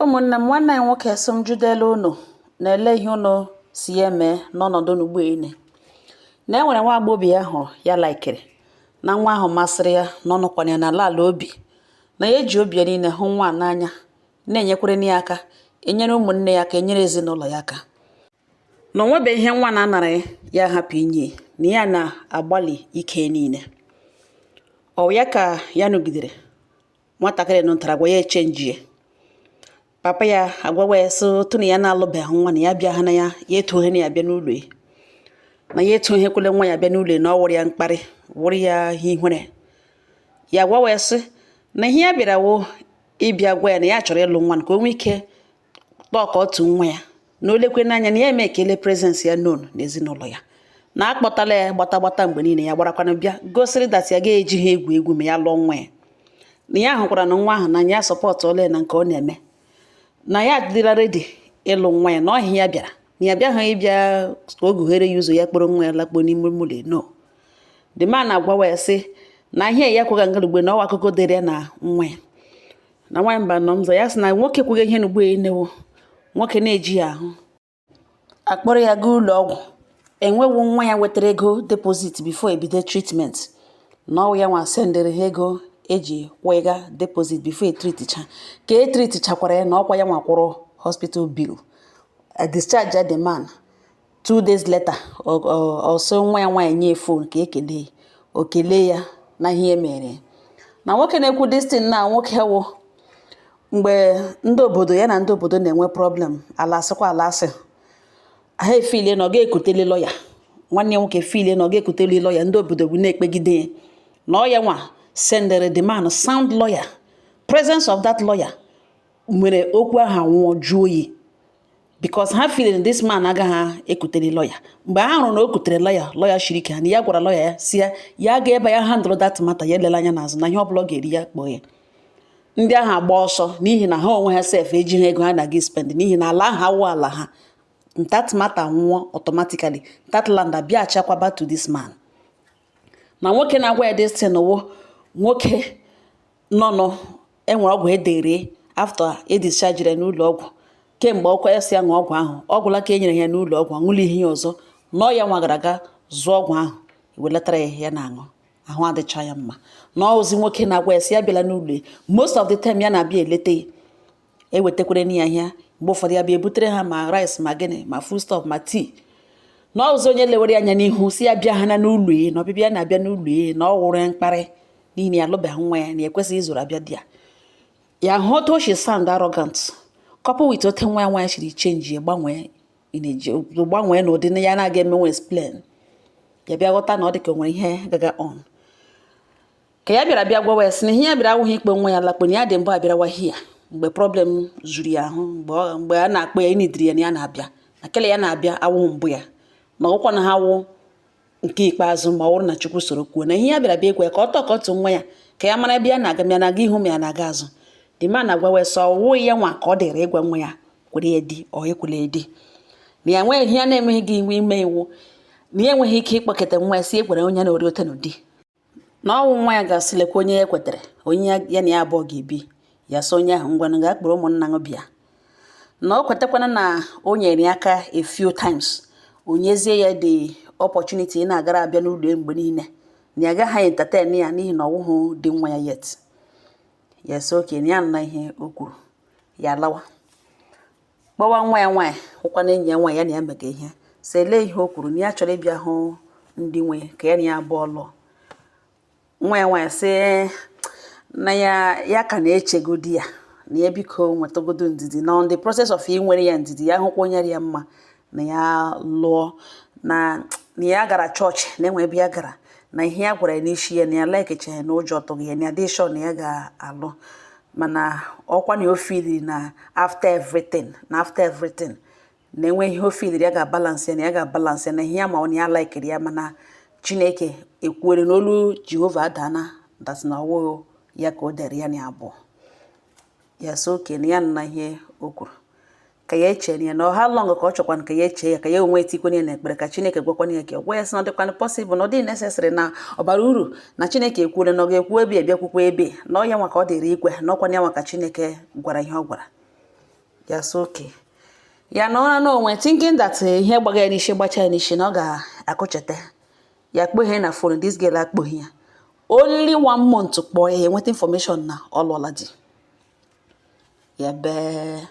Ụmụnne m, nwanne anyị nwoke sị m jụdele unu na-ele ihe unu si ya eme n'ọnọdụ unu ugbu ene na e nwere nwa agbọghọ ya hụrụ ya likeri, na nwa ahụ masịrị ya, na ọ nọkwana ya n'ala ala obi, na ya eji obi ya niile hụ nwa a n'anya, na-enyekwere ya aka, enyere ụmụnne ya aka, enyere ezinụlọ ya aka, na o nwebeghị ihe nwa na-anara ya hapụ inye, na ya na-agbalị ike niile. Ọ ya ka ya nọgidere nwatakịrị nụtara gwa ya echenjie. Papa ya agwawa ya sị otu na ya na-alụbeghị nwa, na ya bịa ha na ya ya etoghị na ya bịa n'ụlọ ya, na ya etoghịkwele nwa ya bịa n'ụlọ ya, na ọ wụrụ ya mkparị, wụrụ ya ihe ihere. Ya gwawa ya sị na ihe ya bịara wụ ịbịa gwa ya na ya chọrọ ịlụ nwa, ka o nwee ike tọọ ka otu nwa ya, na o lekwe n'anya na ya eme ekele presence ya known n'ezinụlọ ya, na akpọtala ya gbata gbata mgbe niile, ya gbarakwana bịa gosiri that ya ga-eji ha egwu egwu ma ya lụọ nwa ya, na ya hụkwara na nwa ahụ n'anya, ya support ole na nke ọ na-eme, na ya adịla ready ịlụ nwa ya, na ọhịa ya bịara, na ya bịaghị ịbịa ka o gughere ya ụzọ ya kpọrọ nwa ya lakpuo n'ime ụlọ. No, the man na-agwawa ya sị na ihe ya kwega ngalugbe na ọwa akụkọ dịrị ya na nwa ya na nwaanyị mba nọ mzọ. Ya sị na nwoke kwuga ihe n'ugbo enewo nwoke na-eji ya ahụ akpọrọ ya gaa ụlọ ọgwụ, enwewo nwa ya wetara ego deposit before ebido treatment, na ọwụ ya nwa sendịrị ha ego eji kwụga deposit before etreaticha, ka etreatichakwara ya, na ọkwa ya nwa kwụrụ hospital bill. Discharge the man 2 days later, ọsọ nwa ya nwaanyị nye phone ka ekele o kelee ya na ihe mere na nwoke na-ekwu this thing, na nwoke wụ mgbe ndị obodo ya na ndị obodo na-enwe problem, ala asịkwa ala asị ha efilie na ọ ga-ekuteli lọya. Nwanne ya nwoke filie na ọ ga-ekuteli lọya, ndị obodo bụ na-ekpegide ya, na ọ ya nwa sendere the man sound lawyer. Presence of that lawyer nwere okwu ahụ anwụọ jụọ oyi, because ha feeling this man agaghị ekutere lawyer. Mgbe ha hụrụ na o kutere lawyer, lawyer shiri ike ha, na ya gwara lawyer ya si ya ya ga ebe ya handle that matter, ya elele anya n'azụ, na ihe ọbụla ọ ga-eri ya kpọọ ya. Ndị ahụ agba ọsọ n'ihi na ha onwe ha sef ejighị ego ha na-aga spend, n'ihi na ala ahụ awụ ala ha. That matter nwụọ automatically, that land abịa achakwaba to this man. Na nwoke na-agwa ya this thing wụ nwoke nọ nọ enwere ọgwụ edere after e discharge n'ụlọ ọgwụ. Kemgbe ọkwa ya si ya ṅụọ ọgwụ ahụ, ọ gwụla ka e nyere ya n'ụlọ ọgwụ, aṅụla ihe ọzọ, na ọ ya nwa gara aga zụọ ọgwụ ahụ welatara ya, ya na-aṅụ, ahụ adịcha ya mma. Na ozi nwoke na-agwa ya si ya bịala n'ụlọ ya, most of the time ya na-abịa eleta ya, ewetakwere ya ihe. Mgbe ụfọdụ ya bịa ebutere ha ma rice, ma gịnị, ma foodstuff, ma tea, na ọzọ onye lewere anya n'ihu si ya bịa ha na n'ụlọ ya, na ọbịbịa na-abịa n'ụlọ ya na ọ wụrụ ya mkparị, n'ihi na ya alụbeghị nwa ya, na ekwesịghị ịzụrụ abịa di ya. Ya hụ otu o si sound arrogant, couple with otu nwa ya nwaanyị siri change ya, gbanwee gbanwee n'ụdị na ya na-aga emenwe explain. Ya bịa ghọta na ọ dị ka o nwere ihe gaga on. Ka ya bịara bịa gwawa ya sị na ihe ya bịara awụghị ikpe nwa ya lakpo, na ya dị mbụ abịarawa hia mgbe problem zuru ya ahụ, mgbe a na-akpọ ya ịnidiri ya, na ya na-abịa na kele ya na-abịa awụghị mbụ ya, na ọgwụkwa na ha wụ nke ikpeazụ, ma ọ bụrụ na Chukwu soro kwuo, na ihe ya bịara bịa ịgwa ya ka ọ tọọ ka otu nwa ya, ka ya mara ebe ya na-aga, ma ya na-aga ihu, ma ya na-aga azụ. The man na-agwa wee sọ ọwụghị ya nwa ka ọ dịrị ịgwa nwa ya kwere ya di ọ ekwela ya di, na ya enweghị ihe ya na-enweghị gị iwu ime iwu, na ya enweghị ike ịkpọkọta nwa ya si ekwere onye na ori ote n'ụdị, na ọnwụ nwa ya ga-asị lekwa onye ya kwetere, onye ya na ya abụọ ga-ebi. Ya sị onye ahụ ngwanụ gaa kpọrọ ụmụnna ṅụ bịa, na o kwetakwana na o nyere ya aka a few times, o nyezie ya the opportunity ị na-agara abịa n'ụlọ ya mgbe niile, na ya agaghị entertain ya n'ihi na ọwụhụ dị nwa ya yet. Ya sị oke, na ya nọ na ihe o kwuru. Ya lawa kpọwa nwa ya nwaanyị, hụkwana enyi ya nwaanyị ya na ya mega ihe, sị elee ihe o kwuru, na ya chọrọ ịbịa hụ ndị nwe ka ya na ya abụọ lụọ. Nwa ya nwaanyị sị na ya ya ka na-echegodi ya, na ya biko nwetagodo ndidi, na on the process of inwere ya ndidi, ya hụkwa onye ya mma na ya lụọ, na ya gara chọọchị, na enwe ebe ya gara, na ihe ya gwara ya n'isi ya, na ya likechaghị, na ụjọ tụghị ya, na ya dị sure na ya ga-alụ, mana ọkwa na o feeliri na after everything, na after everything na enwe ihe o feeliri ya ga-abalance ya, na ya ga-abalance ya, na ihe ya ma ọ na ya likeri ya, mana Chineke ekwuere n'olu Jehova adana that na ọwụghị ya ka o dere ya na abụọ. Ya sị oke, na ya nọ na ihe o kwuru, ka ya echere ya, na how long ka ọ chọkwana ka ya eche ya, ka ya onwe etikwenye ya n'ekpere, ka Chineke gwakwana ya. Ka ọ gwa ya sị na ọ dịkwana possible, na ọ dịghị necessary, na ọ bara uru, na Chineke ekwuole na ọ ga-ekwu ebe bịakwukwa ebe na ọ ya nwa ka ọ dịrị ikwe, na ọkwana ya nwa ka Chineke gwara ihe ọ gwara. Ya sị okay. Ya nọrọ n'onwe thinking that ihe gbaga ya n'isi gbacha ya n'isi na ọ ga-akụcheta ya kpoghe na phone. This girl akpoghe ya only one month, kpọọ ya, enweta information na ọ lụọla di. Ya bee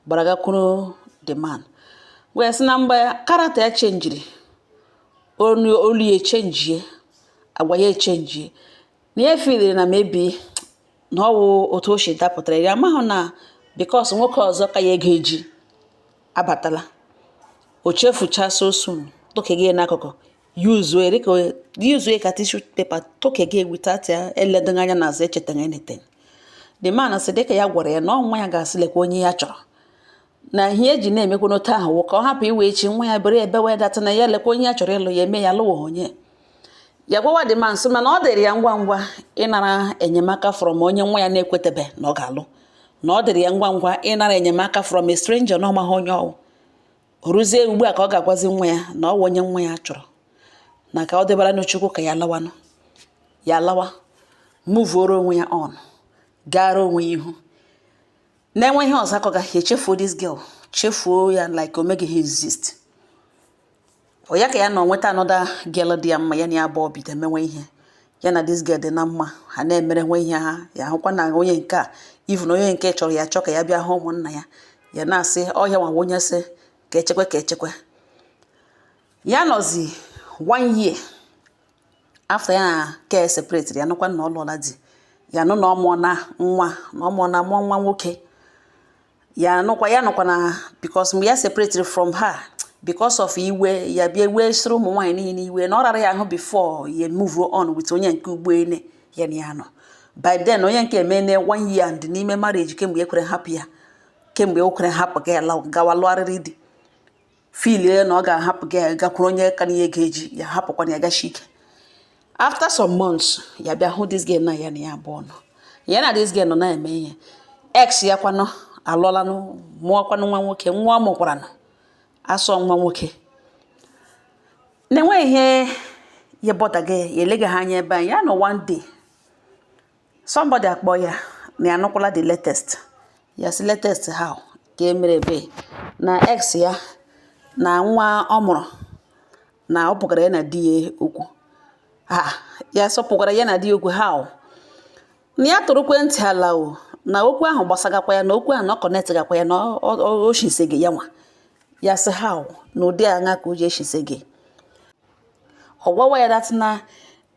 gbaragakwuru the man wee sị na mgbe character ya chenjiri, olu olu ya echenjie, agwa ya echenjie, na ya feeliri na maybe na ọ wụ otu o si dapụtara ya, amaghị na because nwoke ọzọ ka ya ego eji abatala, o chefucha so soon, tokege n'akụkụ, yuzue dịka yuzue ka tissue paper, tokege without ya eledoghị anya n'azụ, echetaghị anything. The man sị dịka ya gwara ya na ọ nwa ya ga-asị lekwa onye ya chọrọ, na ihe eji na-emekwa n'otu ahụ wụ ka ọ hapụ iwe echi nwa ya bere ebe wee data na ya lekwa onye ya chọrọ ịlụ, ya eme ya lụwa onye ya. Gwawa the man sị mana ọ dịrị ya ngwa ngwa ịnara enyemaka from onye nwa ya na-ekwetebe na ọ ga-alụ, na ọ dịrị ya ngwa ngwa ịnara enyemaka from a stranger na ọ maghị onye ọwụ. O ruzie ugbu a ka ọ ga-agwazi nwa ya na ọ wụ onye nwa ya chọrọ, na ka ọ dịbara n'Chukwu ka ya lawanụ, ya lawa, muvuoro onwe ya on, gara onwe ya ihu na-enwe ihe ọzọ akọga. Ya echefuo this girl, chefuo ya like o meghị exist. Ọ ya ka ya nọ nweta another girl dị ya mma, ya na ya abụọ bido emenwe ihe. Ya na this girl dị na mma, ha na-emere nwe ihe ha. Ya hụkwa na onye nke a, even onye nke chọrọ ya chọ ka ya bịa hụ ụmụnna ya, ya na-asị ọhịa nwa onye sị ka echekwe ka echekwe. Ya nọzi one year after ya na ke separate, ya nụkwa na ọ lụọla di, ya nụ na ọ mụọ na nwa, na ọ mụọ na mụọ nwa nwoke. Ya nụkwa, ya nụkwa na because mgbe ya separate from her, because of iwe ya bịa wee sịrị ụmụ nwaanyị niile iwe na ọ rara ya ahụ before ya move on with onye nke ugboene ya na ya nọ. By then onye nke emene one year and n'ime marriage kemgbe e kwere hapụ ya, kemgbe o kwere hapụ ga ya gawa lụgharịrị di, feelie na ọ ga-ahapụ gị gakwuru onye ka na ego eji ya, hapụkwana ya gashi ike. After some months, ya bịa hụ this girl na ya na ya abụọ nọ, ya na this girl nọ na-eme ihe. Ex ya kwanụ alụọlanụ, mụọkwanụ nwa nwoke. Nwa ọ mụkwaranụ asọ nwa nwoke na-enweghị ihe ya bother gị, ya eleghị ha anya ebe a. Ya nọ one day, somebody akpọ ya na ya nụkwala the latest. Ya sị, "Latest how?" Ka e mere ebe na ex ya na nwa ọ mụrụ na ọ pụgara ya na di ya okwu. Ha ya sọpụkwara ya na di ya okwu, how na ya tụrụ ekwentị ala o, na okwu ahụ gbasagakwa ya, na okwu ahụ na ọ connectgakwa ya, na o shisege ya nwa. Ya sị, "How?" Na ụdị aṅa ka o ji eshise gị? Ọ gwawa ya that na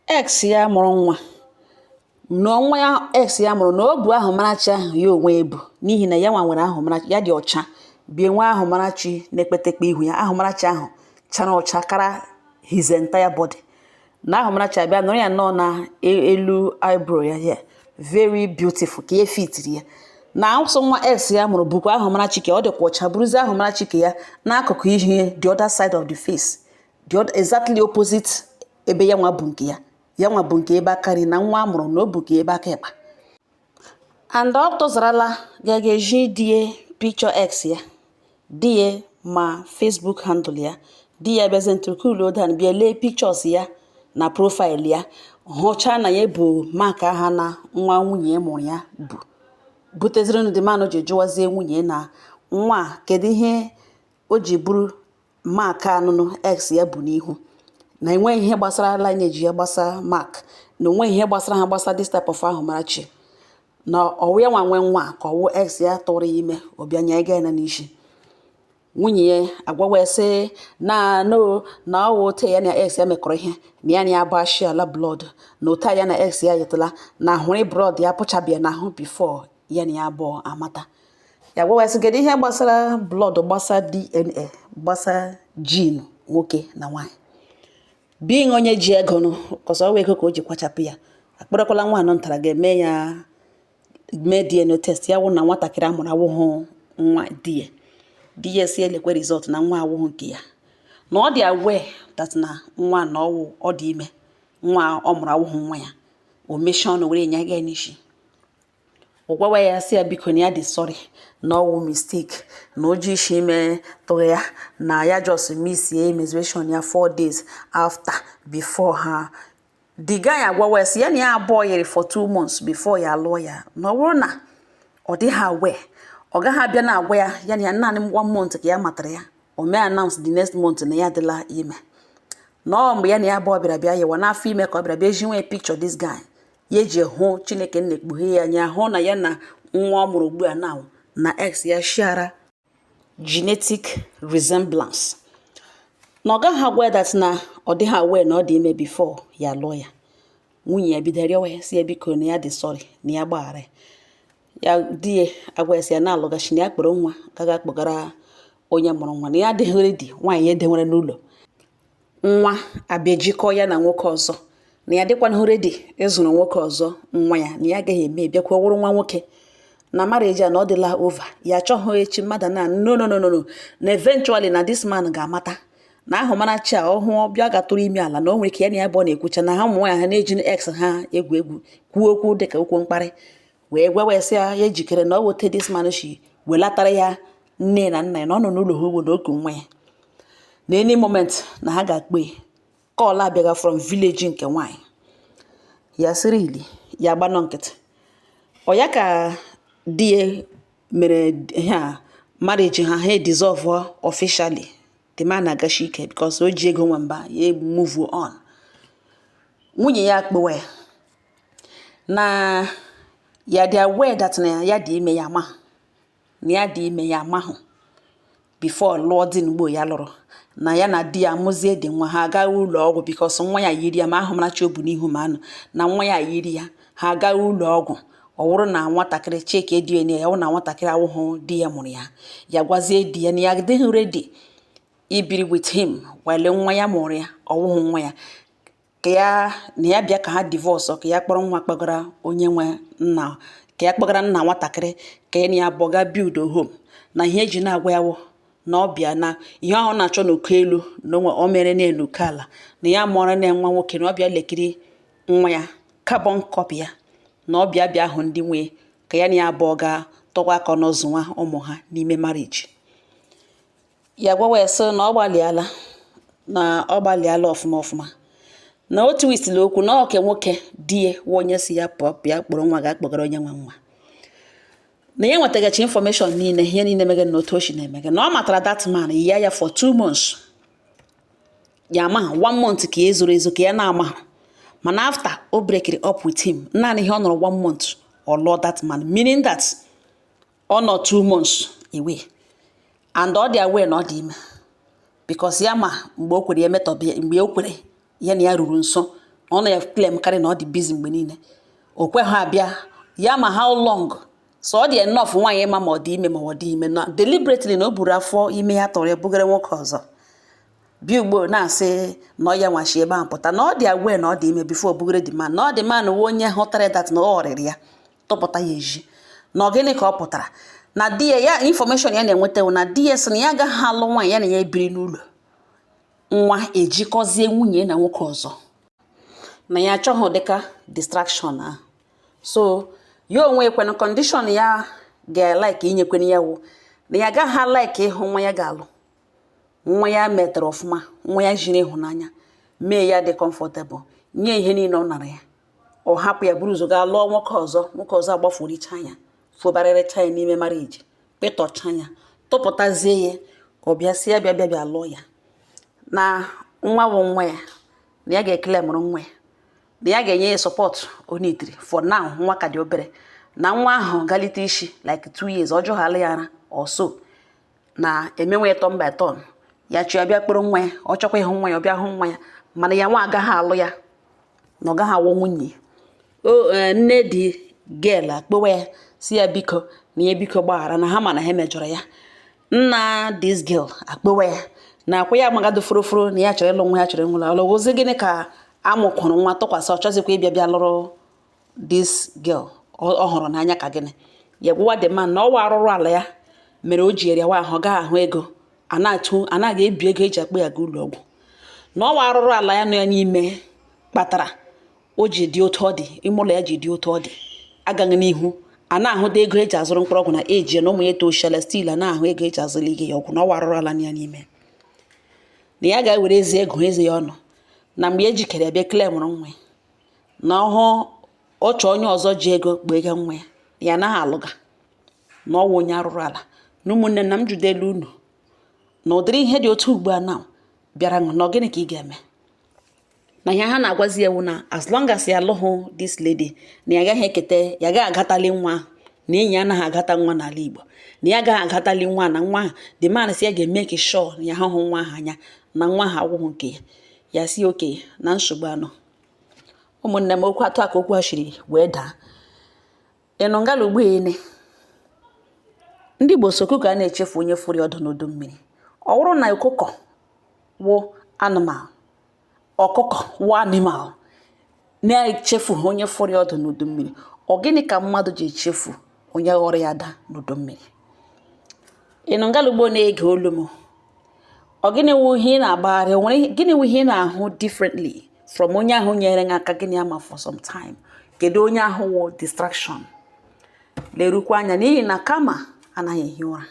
ex ya mụrụ nwa, na nwa ya ex ya mụrụ na o bu ahụ marachi ahụ ya onwe ebu, n'ihi na ya nwa nwere ahụ marachi ya dị ọcha, bie nwe ahụ marachi na-ekpetekpe ihu ya, ahụ marachi ahụ chara ọcha kara his entire body, na ahụ marachi abịa nọrọ ya nnọọ na elu eyebrow ya here, very beautiful, ka ya fitiri ya. Na nsọ nwa ex ya mụrụ bụkwa ahụ marachi ka ọ dịkwa ọcha, bụrụzie ahụ marachi ka ya n'akụkụ ihu, the other side of the face, the other, exactly opposite ebe ya nwa bụ nke ya. Ya nwa bụ nke ebe aka nri, na nwa a mụrụ na o bụ nke ebe aka ịkpa. And ọ tụzarala ga-eji die picture ex ya, di ya ma Facebook handle ya. Di ya bịazie ntụrụkulu down, bịa lee pictures ya na profile ya, hụcha na ya bụ mark aha na nwa nwunye ya mụrụ ya bụ buteziri. The man ji jụwazie nwunye na nwa a, kedu ihe o ji bụrụ mark anụnụ ex ya bụ n'ihu, na enweghị ihe gbasara lineage ya, gbasara mark, na onweghị ihe gbasara ha, gbasara this type of ahụ marachi, na ọwụ ya nwa nwe nwa, ka ọwụ ex ya tụrụ ya ime ọbịa nye ga ya n'isi. Nwunye ya agwawa ya sị na no, na ọwụ ote ya na ex ya mekọrọ ihe, na ya na ya bụ ala blood, na otu a ya na ex ya yetụla na ahụrị blood ya pụchabịa n'ahụ before ya na ya abụọ amata. Ya gwawa ya sị, kedu ihe gbasara blood, gbasara DNA, gbasara gene nwoke na nwaanyị? Being onye ji ego nụ, kọsọ ọwa ego ka o ji kwachapụ ya, akpọrọkwala nwa anọ ntara ga-eme ya mee DNA test, ya wụ na nwatakịrị amụrụ awụghụ nwa di ya. Di ya si elekwe result na nwa awụghụ nke ya, na ọ dị aware that na nwa na ọwụ ọ dị ime, nwa ọ mụrụ awụghụ nwa ya. O mechie ọnụ were nye ya n'isi. Ọ gwawa ya sị ya biko, na ya dị sorry, na ọwụ mistake, na o ji isi ime tụrụ ya, na ya just missie menstruation ya 4 days after before ha. The guy agwawa ya sị ya na ya abụọ yiri for 2 months before ya alụọ ya, na ọ bụrụ na ọ dịghị aware, Ọ gaghị abịa na-agwa ya ya na ya naanị one month ka ya matara ya, o mee announce the next month na ya adịla ime. Na ọ mgbe ya na ya abụọ bịara bịa yewa n'afọ ime ka ọ bịara bịa ji nwee picture this guy, ya eji hụ Chineke na-ekpughe ya anya, hụ na ya na nwa ọ mụrụ ugbu a now na ex ya share genetic resemblance. Na ọ gaghị agwa ya that na ọ dịghị aware na ọ dị ime before ya lụọ ya. Nwunye ya bido rịọwa ya, si ya biko, na ya dị sorry, na ya gbaghara ya. Di ya agwa ya, sị ya na-alụgachi, na ya kpọrọ nwa gaga kpọgara onye mụrụ nwa, na ya adịghị ready nwaanyị ya edewere n'ụlọ nwa abịa jikọọ ya na nwoke ọzọ, na ya dịkwanụ ready ịzụrụ nwoke ọzọ nwa ya, na ya agaghị eme bịakwa wụrụ nwa nwoke na marriage a, na ọ dịla over, ya achọghị echi mmadụ na no, no, no, no, no, na eventually na this man ga-amata na ahụ mara chi a ọhụụ bịa gatụrụ ime ala, na o nwere ike ya na ya bụ ọ na-ekwucha na ha ụmụ nwaanyị ha na-eji ex ha egwu egwu, kwuo okwu dịka okwu mkparị, wee gwa wee sị ya ya ejikere na ọ wote this man shi welatara ya nne na nna ya, na ọ nọ n'ụlọ ha ugbo na oku nwa ya, na any moment na ha ga-akpọ ya. Call abịaga from village nke nwaanyị. Ya sịrị ili ya gbanọ nkịtị. Ọ ya ka di ya mere ihe a, marriage ha ha dissolve officially. The man agashi ike because o ji ego nwamba ya move on. Nwunye ya akpọwa ya na ya dị aware that na ya dị ime, ya ama na ya dị ime, ya amahụ before lụọ di. Mgbe ya lụrụ na ya na di ya amụzie dị nwa, ha agaghị ụlọ ọgwụ because nwa ya yiri ya, ma ahụ marachi o bu n'ihu ma anụ na nwa ya yiri ya. Ha agaghị ụlọ ọgwụ, ọ wụrụ na nwatakịrị check DNA ya, wụ na nwatakịrị awụhụ di ya mụrụ ya. Ya gwazie di ya na ya adịghị ready ibiri with him while nwa ya mụrụ ya ọwụhụ nwa ya, ka ya na ya bịa ka ha divorce, ka ya kpọrọ nwa kpọgara onye nwe nna, ka ya kpọgara nna nwatakịrị, ka ya na ya abụọ ga build a home. Na ihe eji na-agwa ya wụ na ọ bịa na ihe ahụ ọ na-achọ n'oke elu na o mere n'elu oke ala, na ya mụọrọ na nwa nwoke, na ọ bịa lekiri nwa ya carbon copy ya, na ọ bịa bịa hụ ndị nwe, ka ya na ya abụọ ga tọkwa aka n'ụzụ nwa ụmụ ha n'ime marriage. Ya gwawa ya sị na ọ gbalịala, na ọ gbalịala ọfụma ọfụma, na o twistili okwu na oke nwoke di ya wụ onye si ya pụọ, bịa kpọrọ nwa ga kpọgara onye nwe nwa, na ya nwetagachi information niile, ihe niile mege na otu o si na-emege, na ọ matara that man ya ya for 2 months, ya ama one month ka ya zoro ezo ka ya na-ama, mana after o breakiri up with him, naanị ihe ọ nọrọ one month ọ lụọ that man, meaning that ọ nọ 2 months away and ọ dị aware na ọ dị ime, because ya ma mgbe o kwere ya emetọbe, mgbe o kwere ya na ya ruru nso, na ọ na ya claim karị na ọ dị busy mgbe niile, o kweghị abịa. Ya ma how long, so ọ dị enough nwaanyị ịma ma ọ dị ime ma ọ dị ime, na deliberately na o buru afọ ime ya tọrọ ya bugara nwoke ọzọ, bịa ugbo na-asị na ọ ya nwachi ebe ahụ pụta, na ọ dị aware na ọ dị ime before bugere the man, na ọ dị man wụ onye hụtara that na ọ rịrị ya tụpụta ya eji. Na ọ gịnị ka ọ pụtara na di ya ya information ya na-enweta wụ na di ya sị na ya agaghị alụ nwaanyị ya na ya ebiri n'ụlọ nwa ejikọzie nwunye na nwoke ọzọ, na ya achọghị dịka distraction ahụ. So ya onwe ekwenụ condition ya ga-like inyekwenụ ya wụ na ya agaghị like ịhụ nwa ya ga-alụ, nwa ya metere ọfụma, nwa ya jiri ịhụnanya mee ya dị comfortable, nye ihe niile ọ nara ya, ọ hapụ ya buru ụzọ gaa lụọ nwoke ọzọ, nwoke ọzọ agbafuricha ya, fụbarịrịcha ya n'ime marriage, pịtọcha ya, tụpụtazie ya, ka ọ bịa sị ya bịa bịa bịa lụọ ya, na nwa bụ nwa ya, na ya ga-ekele mụrụ nwa ya, na ya ga-enye ya support o nidiri for now. Nwa ka dị obere, na nwa ahụ galite isi like 2 years, ọ jụghala ya ara or so, na emenwe ya turn by turn, ya chọọ ya bịa kpọrọ nwa ya, ọ chọkwa ịhụ nwa ya, ọ bịa hụ nwa ya, mana ya nwa agaghị alụ ya, na ọ gaghị awụ nwunye o. Nne dị girl akpọwa ya, si ya biko, na ya biko gbaghara, na ha ma na ha mejọrọ ya. Nna this girl akpọwa ya na akwa ya amagado foroforo, na ya chọrọ ịlụ nwa ya, chọrọ ịnwụla ọlụgụzi. Gịnị ka amụkwụrụ nwa tụkwasị, ọ chọzikwa ịbịa bịa lụrụ this girl ọ hụrụ n'anya? Ka gịnị ya gwawa the man na ọwa arụrụ ala ya mere o ji eriawa ahụ, ọ gaghị ahụ ego a na-atụ, anaghị ebi ego eji akpọ ya ga ụlọ ọgwụ, na ọwa arụrụ ala ya nọ ya n'ime kpatara o ji dị otu ọ dị, ime ụlọ ya ji dị otu ọ dị, agaghị n'ihu a na-ahụta ego eji azụrụ mkpụrụ ọgwụ na eji na ụmụ ya etoshiala, still a na-ahụ ego eji azụrụ ige ya ọgwụ, na ọwa arụrụ ala ya n'ime, na ya ga-ewere eze ego eze ya ọnụ, na mgbe ejikere ya bịa claimụrụ nwa ya, na ọhụ ọ chọọ onye ọzọ ji ego kpee ego nwa ya, ya anaghị alụga. Na ọ wụ onye arụrụ ala. Na ụmụnne na m jụdelu unu na ụdịrị ihe dị otu ugbu a na bịara na ọ gịnị ka ị ga-eme? Na ihe ha na-agwazi ya wụ na as long as ya alụghụ this lady, na ya agaghị eketa, ya agaghị agatali nwa ahụ, na enyi ya anaghị agata nwa n'ala Igbo, na ya agaghị agatali nwa, na nwa ahụ, the man si ya ga-emeke sure na ya ahụhụ nwa ahụ anya, na nwa ahụ awụghị nke ya. Ya si oke na nsogbu anọ. Ụmụnne m, okwu atọ a ka okwu ha shiri wee daa. Ịnụ ngala ugbu ene, ndị Igbo sị ọkụkọ a na-echefu onye fụrụ ọdụ n'udu mmiri. Ọ bụrụ na ọkụkọ wụ anụmanụ, ọkụkọ wụ animal na-echefu onye fụrụ ọdụ n'udu mmiri, ọ gịnị ka mmadụ ji echefu onye ghọrọ ya ada n'udu mmiri? Ịnụ ngala ugbo na-ege olu m, ọ gịnị wụ ihe ị na-agbagharị? O nwere gịnị wụ ihe ị na-ahụ differently from onye ahụ nyere gị aka gịnị ama for some time? Kedu onye ahụ wụ distraction? Lerukwa anya, n'ihi na kama anaghị ehi ụra.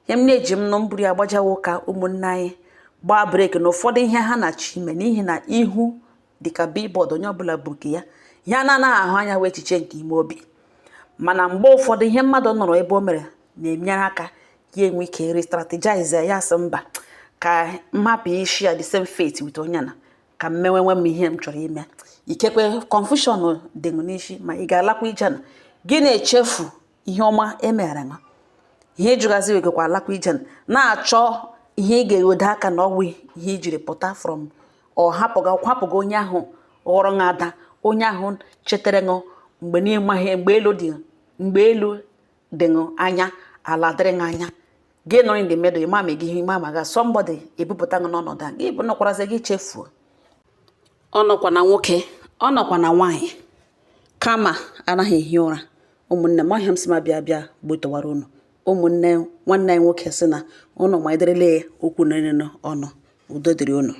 Ihe m na-eji m nụ mburu agbajawo ka ụmụnne anyị gbaa brake na ụfọdụ ihe ha na-achọ ime, n'ihi na ihu dịka billboard, onye ọbụla bụ nke ya. Ihe a na-anaghị ahụ anya wee echiche nke ime obi, mana mgbe ụfọdụ ihe mmadụ nọrọ ebe o mere na-enyere aka ya enwe ike re-strategize ya, sị mba, ka m hapụ isi ya the same fate with onye na ka m mewenwe m ihe m chọrọ ime. Ikekwe confusion dị n'isi, ma ị ga-alakwa ije na gị na-echefu ihe ọma emere ṅụ. Ihe ịjụgazi wegekwa alakwa ije na-achọ ihe ị ga-ewedo aka na ọwụ ihe ijiri pụta from ọ hapụga kwapụga onye ahụ ghọrọ ṅa ada, onye ahụ chetara ṅụ mgbe n'ịmaghị mgbe elu dị, mgbe elu dị ṅụ anya, ala dịrị ṅụ anya. Gị nọrọ in the middle, ịma ma gị ihe ịma ma ga somebody ebupụta ṅụ n'ọnọdụ a gị bụ nọkwarazi gị chefuo. Ọ nọkwa na nwoke, ọ nọkwa na nwaanyị, kama anaghị ehi ụra. Ụmụnne m, ọhịa m si ma bịa bịa gbotowara unu. Ụmụnne, nwanne anyị nwoke sị na ụnụ ma ederele ya okwu n'elu ọnụ. Udo dịrị unu.